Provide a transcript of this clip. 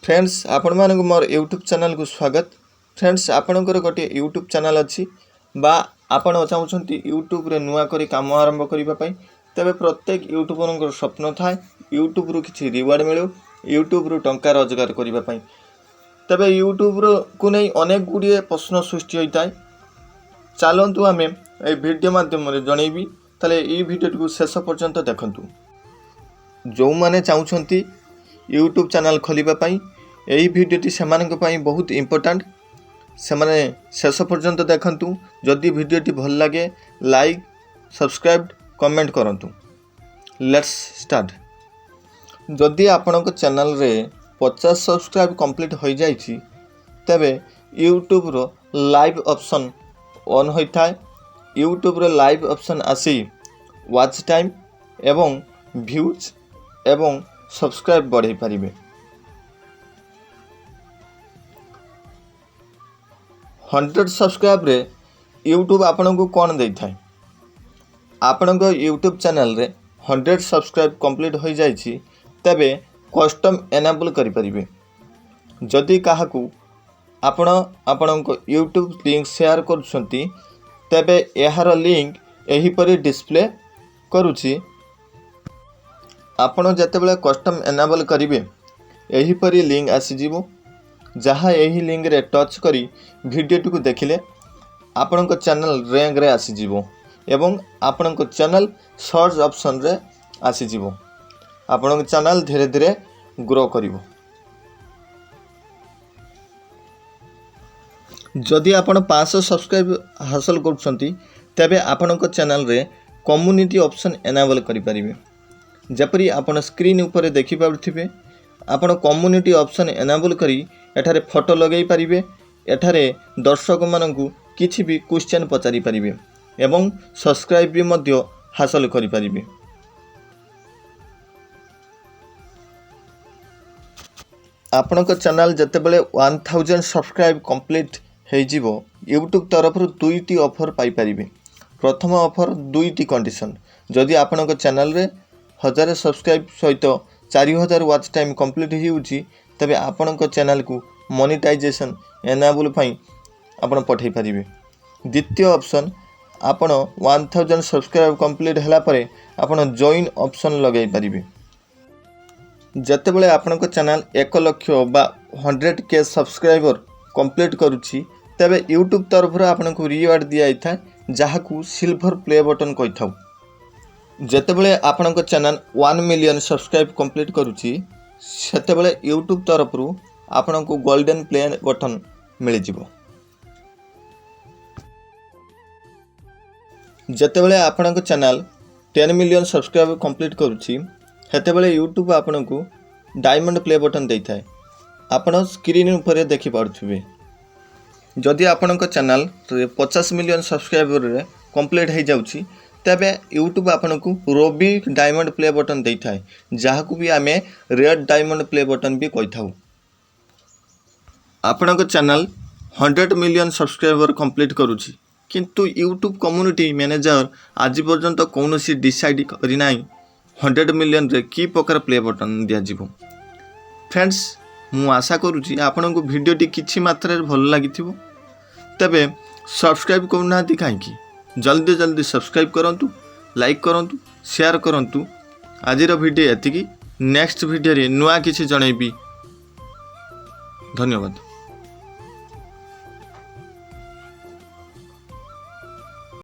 Friends, ଆପଣମାନଙ୍କୁ ମୋର YouTube ଚ୍ୟାନେଲ୍କୁ ସ୍ୱାଗତ। ଫ୍ରେଣ୍ଡସ୍, ଆପଣଙ୍କର ଗୋଟିଏ ୟୁଟ୍ୟୁବ୍ ଚ୍ୟାନେଲ୍ ଅଛି ବା ଆପଣ ଚାହୁଁଛନ୍ତି ୟୁଟ୍ୟୁବ୍ରେ ନୂଆ କରି କାମ ଆରମ୍ଭ କରିବା ପାଇଁ, ତେବେ ପ୍ରତ୍ୟେକ ୟୁଟ୍ୟୁବରଙ୍କର ସ୍ୱପ୍ନ ଥାଏ ୟୁଟ୍ୟୁବ୍ରୁ କିଛି ରିୱାର୍ଡ଼ ମିଳୁ, ୟୁଟ୍ୟୁବ୍ରୁ ଟଙ୍କା ରୋଜଗାର କରିବା ପାଇଁ। ତେବେ ୟୁଟ୍ୟୁବ୍କୁ ନେଇ ଅନେକ ଗୁଡ଼ିଏ ପ୍ରଶ୍ନ ସୃଷ୍ଟି ହୋଇଥାଏ। ଚାଲନ୍ତୁ, ଆମେ ଏଇ ଭିଡ଼ିଓ ମାଧ୍ୟମରେ ଜଣେଇବି। ତାହେଲେ ଏଇ ଭିଡ଼ିଓଟିକୁ ଶେଷ ପର୍ଯ୍ୟନ୍ତ ଦେଖନ୍ତୁ। ଯେଉଁମାନେ ଚାହୁଁଛନ୍ତି ୟୁଟ୍ୟୁବ୍ ଚ୍ୟାନେଲ୍ ଖୋଲିବା ପାଇଁ, ଏହି ଭିଡ଼ିଓଟି ସେମାନଙ୍କ ପାଇଁ ବହୁତ ଇମ୍ପୋର୍ଟାଣ୍ଟ। ସେମାନେ ଶେଷ ପର୍ଯ୍ୟନ୍ତ ଦେଖନ୍ତୁ। ଯଦି ଭିଡ଼ିଓଟି ଭଲ ଲାଗେ, ଲାଇକ୍, ସବସ୍କ୍ରାଇବ୍, କମେଣ୍ଟ କରନ୍ତୁ। Let's start. ଯଦି ଆପଣଙ୍କ ଚ୍ୟାନେଲରେ 50 ସବସ୍କ୍ରାଇବ୍ କମ୍ପ୍ଲିଟ୍ ହୋଇଯାଇଛି, ତେବେ ୟୁଟ୍ୟୁବ୍ର ଲାଇଭ୍ ଅପସନ୍ ଅନ୍ ହୋଇଥାଏ। ୟୁଟ୍ୟୁବ୍ର ଲାଇଭ୍ ଅପସନ୍ ଆସି ୱାଚ୍ ଟାଇମ୍ ଏବଂ ଭ୍ୟୁଜ୍ ଏବଂ ସବସ୍କ୍ରାଇବ୍ ବଢ଼ାଇ ପାରିବେ। 100 ସବସ୍କ୍ରାଇବ୍ରେ ୟୁଟ୍ୟୁବ୍ ଆପଣଙ୍କୁ କ'ଣ ଦେଇଥାଏ? ଆପଣଙ୍କ ୟୁଟ୍ୟୁବ୍ ଚ୍ୟାନେଲରେ 100 ସବସ୍କ୍ରାଇବ୍ କମ୍ପ୍ଲିଟ୍ ହୋଇଯାଇଛି, ତେବେ କଷ୍ଟମ୍ ଏନାବୁଲ୍ କରିପାରିବେ। ଯଦି କାହାକୁ ଆପଣ ଆପଣଙ୍କ ୟୁଟ୍ୟୁବ୍ ଲିଙ୍କ୍ ସେୟାର କରୁଛନ୍ତି, ତେବେ ଏହାର ଲିଙ୍କ୍ ଏହିପରି ଡିସପ୍ଲେ କରୁଛି। ଆପଣ ଯେତେବେଳେ କଷ୍ଟମ୍ ଏନାବଲ୍ କରିବେ, ଏହିପରି ଲିଙ୍କ୍ ଆସିଯିବ, ଯାହା ଏହି ଲିଙ୍କରେ ଟଚ୍ କରି ଭିଡ଼ିଓଟିକୁ ଦେଖିଲେ ଆପଣଙ୍କ ଚ୍ୟାନେଲ୍ ର୍ୟାଙ୍କରେ ଆସିଯିବ ଏବଂ ଆପଣଙ୍କ ଚ୍ୟାନେଲ୍ ସର୍ଚ୍ଚ ଅପସନ୍ରେ ଆସିଯିବ। ଆପଣଙ୍କ ଚ୍ୟାନେଲ୍ ଧୀରେ ଧୀରେ ଗ୍ରୋ କରିବ। ଯଦି ଆପଣ 500 ସବସ୍କ୍ରାଇବ୍ ହାସଲ କରୁଛନ୍ତି, ତେବେ ଆପଣଙ୍କ ଚ୍ୟାନେଲ୍ରେ କମ୍ୟୁନିଟି ଅପସନ୍ ଏନାବଲ୍ କରିପାରିବେ। ଯେପରି ଆପଣ ସ୍କ୍ରିନ୍ ଉପରେ ଦେଖିପାରୁଥିବେ, ଆପଣ କମ୍ୟୁନିଟି ଅପସନ୍ ଏନାବଲ୍ କରି ଏଠାରେ ଫଟୋ ଲଗାଇ ପାରିବେ, ଏଠାରେ ଦର୍ଶକମାନଙ୍କୁ କିଛି ବି କ୍ୱେଶ୍ଚନ୍ ପଚାରି ପାରିବେ ଏବଂ ସବସ୍କ୍ରାଇବ୍ ବି ମଧ୍ୟ ହାସଲ କରିପାରିବେ। ଆପଣଙ୍କ ଚ୍ୟାନେଲ୍ ଯେତେବେଳେ 1000 ସବସ୍କ୍ରାଇବ୍ କମ୍ପ୍ଲିଟ୍ ହେଇଯିବ, ୟୁଟ୍ୟୁବ୍ ତରଫରୁ ଦୁଇଟି ଅଫର୍ ପାଇପାରିବେ। ପ୍ରଥମ ଅଫର୍ ଦୁଇଟି କଣ୍ଡିସନ୍। ଯଦି ଆପଣଙ୍କ ଚ୍ୟାନେଲ୍ରେ 1000 ସବସ୍କ୍ରାଇବ୍ ସହିତ 4000 ୱାଚ୍ ଟାଇମ୍ କମ୍ପ୍ଲିଟ୍ ହେଉଛି, ତେବେ ଆପଣଙ୍କ ଚ୍ୟାନେଲ୍କୁ ମନିଟାଇଜେସନ୍ ଏନାବୁଲ୍ ପାଇଁ ଆପଣ ପଠାଇ ପାରିବେ। ଦ୍ୱିତୀୟ ଅପସନ୍, ଆପଣ 1000 ସବସ୍କ୍ରାଇବ୍ କମ୍ପ୍ଲିଟ୍ ହେଲା ପରେ ଆପଣ ଜଏନ୍ ଅପସନ୍ ଲଗାଇ ପାରିବେ। ଯେତେବେଳେ ଆପଣଙ୍କ ଚ୍ୟାନେଲ୍ 1 ଲକ୍ଷ ବା 100K subscriber complete କରୁଛି, ତେବେ ୟୁଟ୍ୟୁବ୍ ତରଫରୁ ଆପଣଙ୍କୁ ରିୱାର୍ଡ଼ ଦିଆଯାଇଥାଏ, ଯାହାକୁ ସିଲଭର ପ୍ଲେ ବଟନ୍ କହିଥାଉ। ଯେତେବେଳେ ଆପଣଙ୍କ ଚ୍ୟାନେଲ୍ 1 ମିଲିୟନ୍ ସବସ୍କ୍ରାଇବ୍ କମ୍ପ୍ଲିଟ୍ କରୁଛି, ସେତେବେଳେ ୟୁଟ୍ୟୁବ୍ ତରଫରୁ ଆପଣଙ୍କୁ ଗୋଲ୍ଡେନ୍ ପ୍ଲେ ବଟନ୍ ମିଳିଯିବ। ଯେତେବେଳେ ଆପଣଙ୍କ ଚ୍ୟାନେଲ୍ 10 ମିଲିୟନ୍ ସବସ୍କ୍ରାଇବ୍ କମ୍ପ୍ଲିଟ୍ କରୁଛି, ସେତେବେଳେ ୟୁଟ୍ୟୁବ୍ ଆପଣଙ୍କୁ ଡାଇମଣ୍ଡ ପ୍ଲେ ବଟନ୍ ଦେଇଥାଏ। ଆପଣ ସ୍କ୍ରିନ୍ ଉପରେ ଦେଖିପାରୁଥିବେ। ଯଦି ଆପଣଙ୍କ ଚ୍ୟାନେଲ୍ 50 ମିଲିୟନ୍ ସବସ୍କ୍ରାଇବରରେ କମ୍ପ୍ଲିଟ୍ ହେଇଯାଉଛି, ତେବେ ୟୁଟ୍ୟୁବ୍ ଆପଣଙ୍କୁ ରୁବି ଡାଇମଣ୍ଡ ପ୍ଲେ ବଟନ୍ ଦେଇଥାଏ, ଯାହାକୁ ବି ଆମେ ରେଡ଼୍ ଡାଇମଣ୍ଡ ପ୍ଲେ ବଟନ୍ ବି କହିଥାଉ। ଆପଣଙ୍କ ଚ୍ୟାନେଲ୍ 100 ମିଲିୟନ୍ ସବସ୍କ୍ରାଇବର କମ୍ପ୍ଲିଟ୍ କରୁଛି, କିନ୍ତୁ ୟୁଟ୍ୟୁବ୍ କମ୍ୟୁନିଟି ମ୍ୟାନେଜର ଆଜି ପର୍ଯ୍ୟନ୍ତ କୌଣସି ଡିସାଇଡ଼୍ କରିନାହିଁ 100 ମିଲିୟନରେ କି ପ୍ରକାର ପ୍ଲେ ବଟନ୍ ଦିଆଯିବ। ଫ୍ରେଣ୍ଡସ୍, ମୁଁ ଆଶା କରୁଛି ଆପଣଙ୍କୁ ଭିଡ଼ିଓଟି କିଛି ମାତ୍ରାରେ ଭଲ ଲାଗିଥିବ। ତେବେ ସବସ୍କ୍ରାଇବ୍ କରୁନାହାନ୍ତି କାହିଁକି? ଜଲ୍ଦି ଜଲ୍ଦି ସବସ୍କ୍ରାଇବ୍ କରନ୍ତୁ, ଲାଇକ୍ କରନ୍ତୁ, ସେୟାର କରନ୍ତୁ। ଆଜିର ଭିଡ଼ିଓ ଏତିକି। ନେକ୍ସଟ ଭିଡ଼ିଓରେ ନୂଆ କିଛି ଜଣେଇବି। ଧନ୍ୟବାଦ।